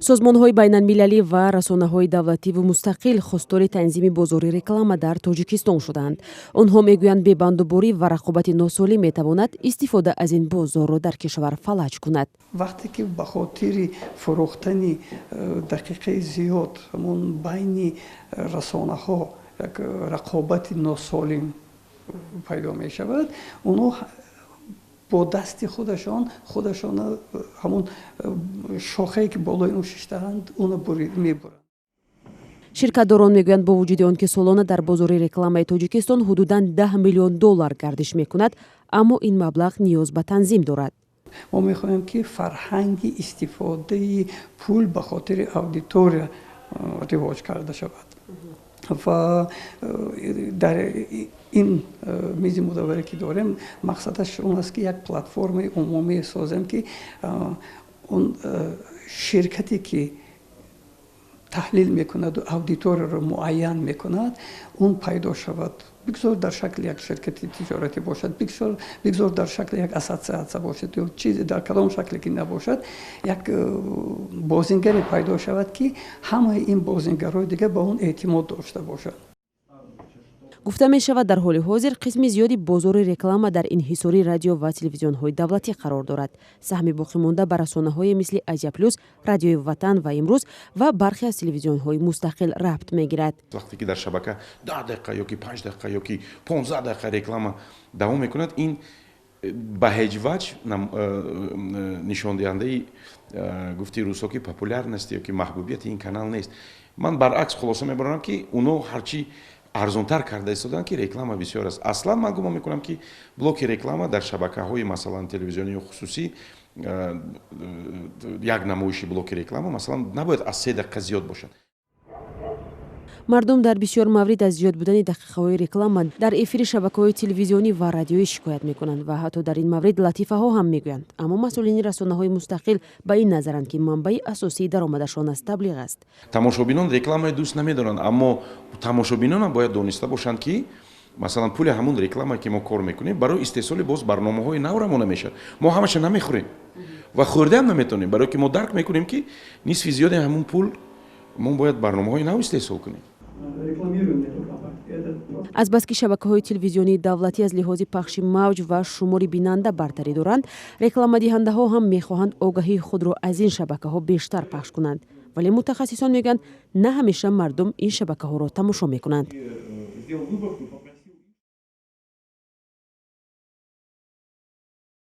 Созмонҳои байналмилалӣ ва расонаҳои давлативу мустақил хостори танзими бозори реклама дар Тоҷикистон шудаанд. Онҳо мегӯянд, бебандуборӣ ва рақобати носолим метавонад истифода аз ин бозорро дар кишвар фалаҷ кунад. Вақте ки ба хотири фурӯхтани дақиқаи зиёд ҳамон байни расонаҳо як рақобати носолим пайдо мешавад, онҳо бо дасти худашон худашона ҳамон шохае, ки болои он шиштаанд, уно мебуранд. Ширкатдорон мегӯянд, бо вуҷуди он ки солона дар бозори рекламаи Тоҷикистон ҳудудан 10 миллион доллар гардиш мекунад, аммо ин маблағ ниёз ба танзим дорад. Мо мехоҳем, ки фарҳанги истифодаи пул ба хотири аудитория ривоҷ карда шавад ва дар ин мизи мудавваре, ки дорем, мақсадаш он аст, ки як платформаи умумӣ созем, ки он ширкате, ки таҳлил мекунаду аудиторияро муайян мекунад, он пайдо шавад. Бигзор дар шакли як ширкати тиҷоратӣ бошад, бигзор дар шакли як ассотсиатсия бошад ё чизе, дар кадом шакле ки набошад, як бозингаре пайдо шавад, ки ҳамаи ин бозингарҳои дигар ба он эътимод дошта бошанд. Гуфта мешавад, дар ҳоли ҳозир қисми зиёди бозори реклама дар инҳисори радио ва телевизионҳои давлатӣ қарор дорад. Саҳми боқимонда ба расонаҳое мисли «Азия Плюс», «Радиои Ватан» ва «Имрӯз» ва бархе аз телевизионҳои мустақил рабт мегирад. Вақте ки дар шабака 10 дақиқа ё ки 5 дақиқа ё ки 15 дақиқа реклама давом мекунад, ин ба ҳеҷ ваҷҳ нишондиҳандаи, гуфти рӯсо, ки популярности ё ки маҳбубияти ин канал нест. Ман баръакс хулоса мебарам, ки оно ҳарчи арзонтар карда истоданд, ки реклама бисёр аст. Аслан ман гумон мекунам, ки блоки реклама дар шабакаҳои, масалан, телевизионии хусусӣ, як намоиши блоки реклама, масалан, набояд аз 3 дақиқа зиёд бошад. Мардум дар бисёр маврид аз зиёд будани дақиқаҳои реклама дар эфири шабакаҳои телевизионӣ ва радиоӣ шикоят мекунанд ва ҳатто дар ин маврид латифаҳо ҳам мегӯянд. Аммо масъулини расонаҳои мустақил ба ин назаранд, ки манбаи асосии даромадашон аз таблиғ аст. Тамошобинон рекламаи дӯст намедоранд, аммо тамошобинонам бояд дониста бошанд, ки масалан, пули ҳамун реклама, ки мо кор мекунем, барои истеҳсоли боз барномаҳои нав равона мешавад. Мо ҳамаша намехӯрем ва хӯрдаам наметавонем, барое ки мо дарк мекунем, ки нисфи зиёди ҳамун пул мо бояд барномаҳои нав истеҳсол кунем. Азбаски шабакаҳои телевизионии давлатӣ аз лиҳози пахши мавҷ ва шумори бинанда бартарӣ доранд, рекламадиҳандаҳо ҳам мехоҳанд огаҳии худро аз ин шабакаҳо бештар пахш кунанд. Вале мутахассисон мегӯянд, на ҳамеша мардум ин шабакаҳоро тамошо мекунанд.